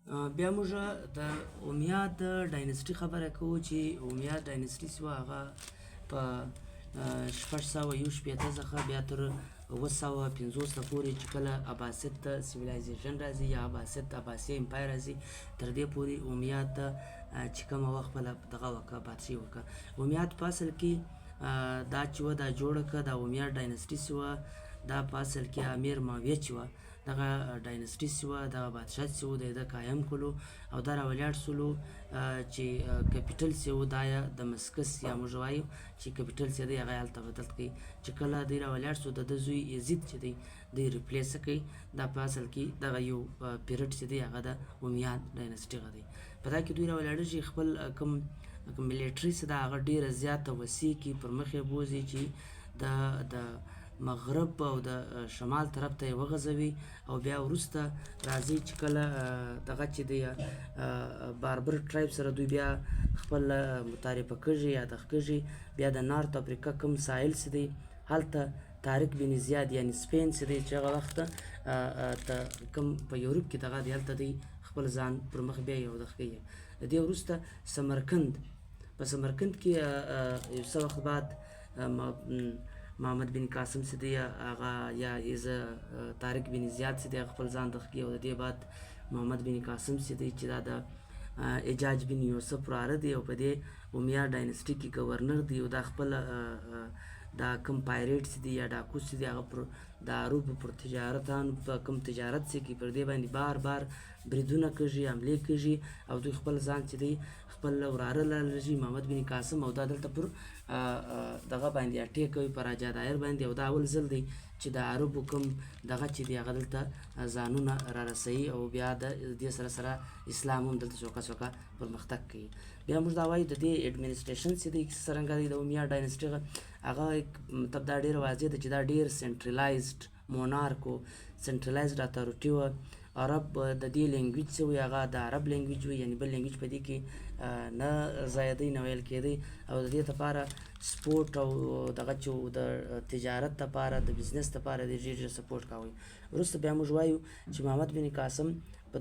بیا موږ د امیاد dynasty خبره کوو چې امیاد dynasty سوه، هغه په 661 څخه بیا تر 750 پورې، چې کله عباسیت civilization راځي یا عباسي empire راځي، تر دې پورې امیاد چې کومه وه خپله دغه وکړه، بادشاهي وکړه. امیاد په اصل کې دا چې وه دا جوړه کړه. دا امیاد dynasty چې وه، دا په اصل کې امیر معاویه چې وه، دغه dynasty چې وه، دغه بادشاه چې و، د ده قایم کړو او دا راولاړ سولو چې capital چې و، دا یې دمسکس یا موږ وایو چې capital چې دی، هغه یې هلته بدل کړي. چې کله دی راولاړ سو، د ده زوی یزید چې دی، دی replace کوي. دا په اصل کې دغه یو period چې دی، هغه د امیاد dynasty غ دی. په دا کې دوی راولاړېږي، خپل کوم military چې ده، هغه ډېره زیاته وسیع کي، پر مخ یې بوځي چې د مغرب او د شمال طرف ته یې وغځوي. او بیا وروسته راځي چې کله دغه چې دی، باربر tribe سره دوی بیا خپل متعارفه کږي یا دغه کږي. بیا د North افریقا کوم ساحل چې دی، هلته طارق بن زیاد، یعنی سپین چې دی، چې هغه وخت ته کوم په یورپ کې دغه دی، هلته دی خپل ځان پر مخ بیایي او دغه کوي. د دې وروسته سمرقند، په سمرقند کې یو څه وخت بعد محمد بن قاسم چې دی هغه یا ایز طارق بن زیاد چې دی، خپل ځان دغه کوي. او د دې بعد محمد بن قاسم چې دی، چې دا د حجاج بن یوسف وراره دی او په دې امیه dynasty کې governor دی، او دا خپل دا کوم pirates دي یا ډاکوس دي، هغه پر د عربو پر تجارتانو، په کوم تجارت چې کی، پر دې باندې بار بار بریدونه کوي، حملې کوي. او دوی خپل ځان چې دی، خپل وراره لري محمد بن قاسم، او دا دلته پر دغه باندې attack کوي، پر راجا دایر باندې. او دا اول ځل دی چې د عربو کوم دغه چې دی، هغه دلته ځانونه را رسوي. او بیا د دې سره سره اسلام هم دلته سوکه سوکه پرمختګ کوي. بیا موږ دا وایو، د دې administration چې دی څرنګه دی، د امیه dynasty هغه، مطلب دا ډیر واضح ده چې دا ډیر centralized monarch و، centralized authority و. عرب د دې language څه وي، هغه د عرب language وي، یعنی بل language په دې کې نه ځایدی، نه ویل کېدی. او د دې لپاره support او دغه چې د تجارت لپاره، د business لپاره د ډېر ډېر support کاوه. وروسته بیا موږ وایو چې محمد بن قاسم په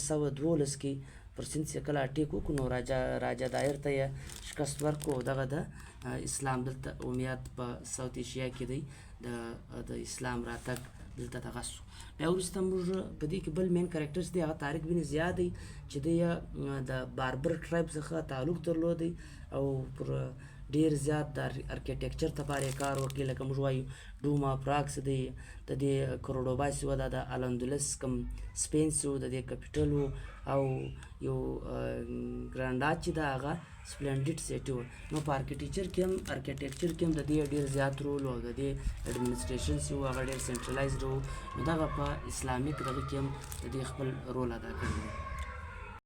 712 کې پر سند چې کله attack وکړو، نو راجا دایر ته یې شکست ورکړو. او دغه د اسلام دلته امیاد په South Asia کې دی، د اسلام راتګ دلته دغه سو. بیا وروسته موږ په دې کې بل main characters دی، هغه طارق بن زیاد دی چې دی د باربر tribe څخه تعلق درلود او پر ډیر زیات د architecture لپاره کار وکړي. لکه موږ وایو Dome of Rock دی، د دې کورډوبا سیوه، د الاندلس کوم سپین سو، د دې capital. او یو ګرانډا چې دا هغه splendid city و. نو په architecture کې هم د دې ډیر زیات رول او د دې administration چې و، هغه ډیر centralized و. نو دغه په Islamic دغه کې هم د دې خپل رول ادا کړی دی.